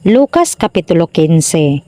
Lucas Kapitulo 15.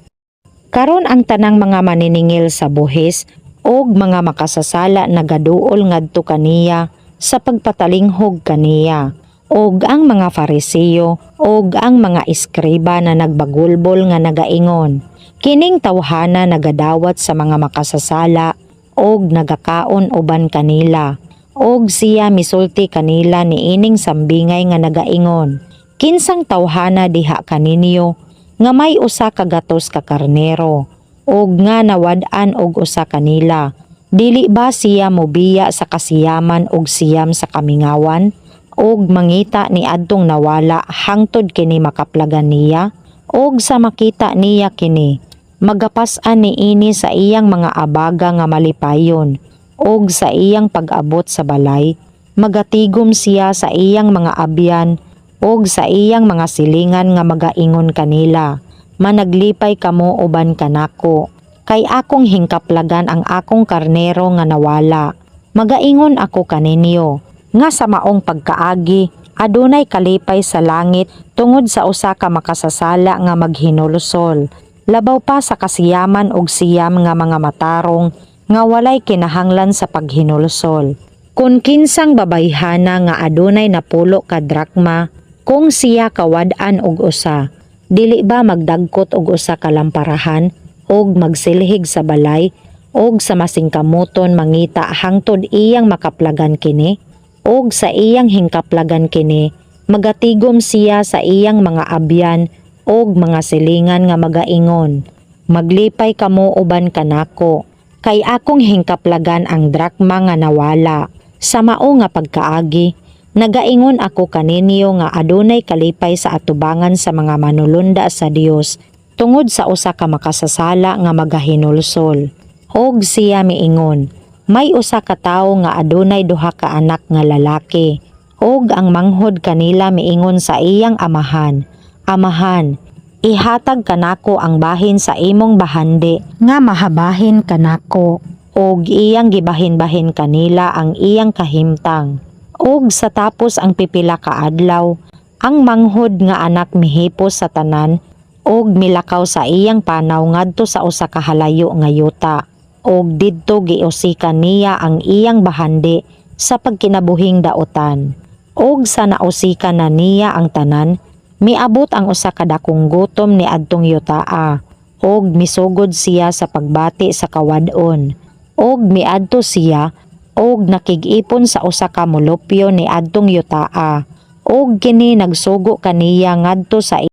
Karon ang tanang mga maniningil sa buhis og mga makasasala nagaduol ngadto kaniya sa pagpatalinghog kaniya. Og ang mga Fariseo og ang mga eskriba na nagbagulbol nga nagaingon, "Kining tawhana nagadawat sa mga makasasala og nagakaon uban kanila." Og siya misulti kanila niining sambingay nga nagaingon, "Kinsang tawhana diha kaninyo nga may 100 ka karnero og nga nawad-an og usa kanila, dili ba siya mobiya sa 99 sa kamingawan og mangita ni adtong nawala hangtod kini makaplagan niya? Og sa makita niya kini, magapas-an niini sa iyang mga abaga nga malipayon, og sa iyang pag-abot sa balay, magatigom siya sa iyang mga abyan og sa iyang mga silingan nga magaingon kanila, 'Managlipay kamo uban kanako, kay akong hingkaplagan ang akong karnero nga nawala.' Magaingon ako kaninyo, nga sa maong pagkaagi, adunay kalipay sa langit tungod sa usa ka makasasala nga maghinulsol, labaw pa sa 99 nga mga matarong nga walay kinahanglan sa paghinulsol. Kung kinsang babayhana nga adunay 10 ka drakma, kung siya kawad-an og usa, dili ba magdagkot og usa ka lamparahan og magsilhig sa balay og sa masingkamoton mangita hangtod iyang makaplagan kini? Og sa iyang hingkaplagan kini, magatigom siya sa iyang mga abyan og mga silingan nga magaingon, 'Maglipay kamo uban kanako, kay akong hingkaplagan ang drakma nga nawala.' Sa mao nga pagkaagi, nagaingon ako kaninyo nga adunay kalipay sa atubangan sa mga manulunda sa Dios tungod sa usa ka makasasala nga magahinulsol." Og siya miingon, "May usa ka tawo nga adunay duha ka anak nga lalaki. Og ang manghod kanila miingon sa iyang amahan, 'Amahan, ihatag kanako ang bahin sa imong bahandi nga mahabahin kanako.' Og iyang gibahin-bahin kanila ang iyang kahimtang. Og sa tapos ang pipila ka adlaw, ang manghod nga anak mihipos sa tanan og milakaw sa iyang panaw ngadto sa usa ka halayo nga yuta. Og didto giusikan niya ang iyang bahandi sa pagkinabuhing dautan. Og sa nausikan na niya ang tanan, miabot ang usa ka dakong gutom ni adtong yutaa og misugod siya sa pagbati sa kawad-on. Og miadto siya og nakig-ipon sa usa ka mulupyo ni adtong yutaa, og kini nagsugo kaniya ngadto sa